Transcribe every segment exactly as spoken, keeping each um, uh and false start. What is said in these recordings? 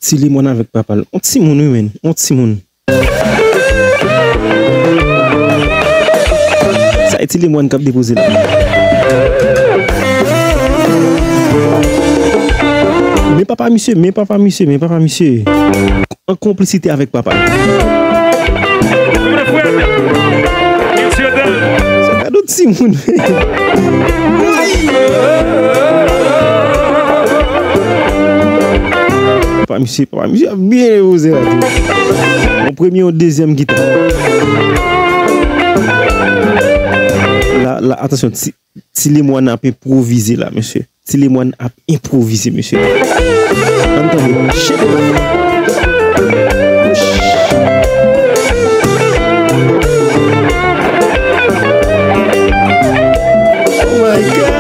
Ti Lemwàn avèk papa l. On timoun, wi, menn. On timoun. Sa e Ti Lemwàn k ap depoze la. Men papa misye, men papa misye, men papa misye. An konplisite avèk papa. Sa gade yon timoun. Papa misye, papa misye ap byen repoze la tou. Yon premye, yon dezyèm gita. La, la, atansyon, ti, Ti Lemwàn ap enpwovize la, mesye. Ti Lemwàn ap enpwovize, mesye. Ann tande. Shit. Oh my God.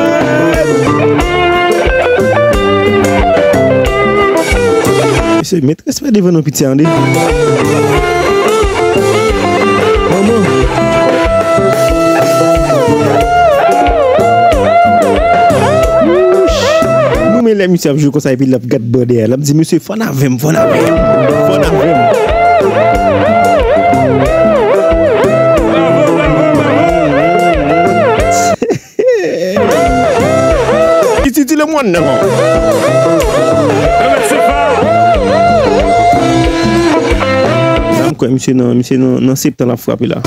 Mesye, met respè devan non piti a, tande. Manman. Wouch. Nou men lè misye ap jwe konsa epi l ap gad bò dèyè l, l ap di, "Mesye, fò n avè m, fò n avè m, fò n avè m." Ti, ti, Ti Lemwàn nan. Sa m kwè misye nan, misye nan, nan septan l ap frape la.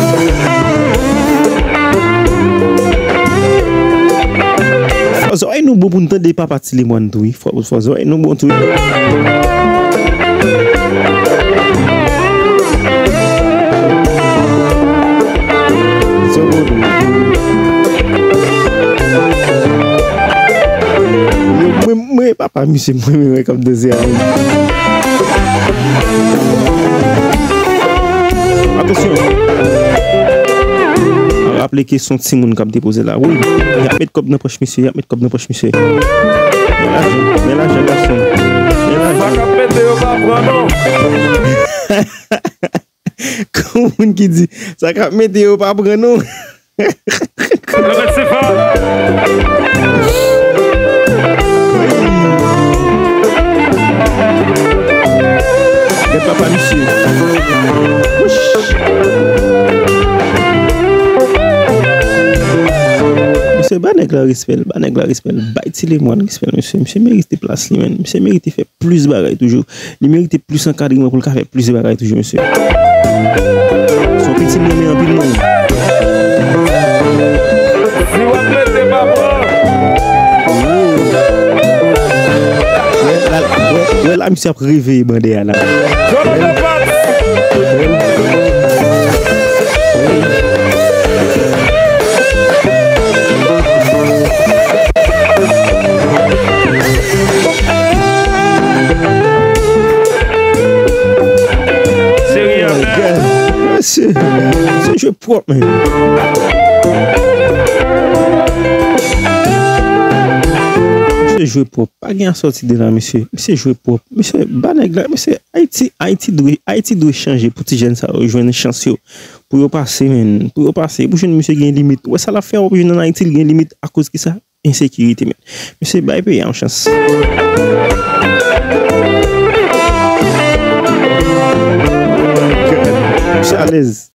Fò zòrèy nou bon pou n tande papa Ti Lemwàn tou, wi. Fò, fò zòrèy nou bon tou, wi. Mwen, mwen, papa, misye, mwen, mwen, mwen, k ap danse a. Atansyon. Raple ke se yon timoun k ap depoze la. Wi, y ap met kòb nan pòch misye, y ap met kòb nan pòch misye. Men lajan, men lajan, gason. Men lajan. Sa k ap pete yo pa pran non. Kon moun ki di, sa k ap mete yo pa pran non. Gad papa misye. Wouch. Misye ba nèg la respè l, ba nèg la respè l, bay Ti Lemwàn respè l, misye. Misye merite plas li, menn. Misye merite fè plis bagay toujou. Li merite plis ankadreman pou l ka fè plis bagay toujou, mesye. Se yon piti m renmen anpil, mwen. Si w ap rete, papa. Wè la, wè, wè la, misye ap reveye bande a la. Serye a, men. Mesye, misye jwe pwòp, men. Misye jwe pwòp. Pa gen asòti de la, mesye. Misye jwe pwòp. Mesye, ba nèg la, mesye, Ayiti, Ayiti dwe, Ayiti dwe chanje pou ti jèn sa yo jwenn chans yo. Pou yo pase, men. Pou yo pase. Pou jwenn misye gen limit. Ou wè sa l ap fè, w ap jwenn ann Ayiti, l gen limit. Akoz ki sa? Ensekirite, men. Mesye, bay peyi a yon chans. Misye alèz.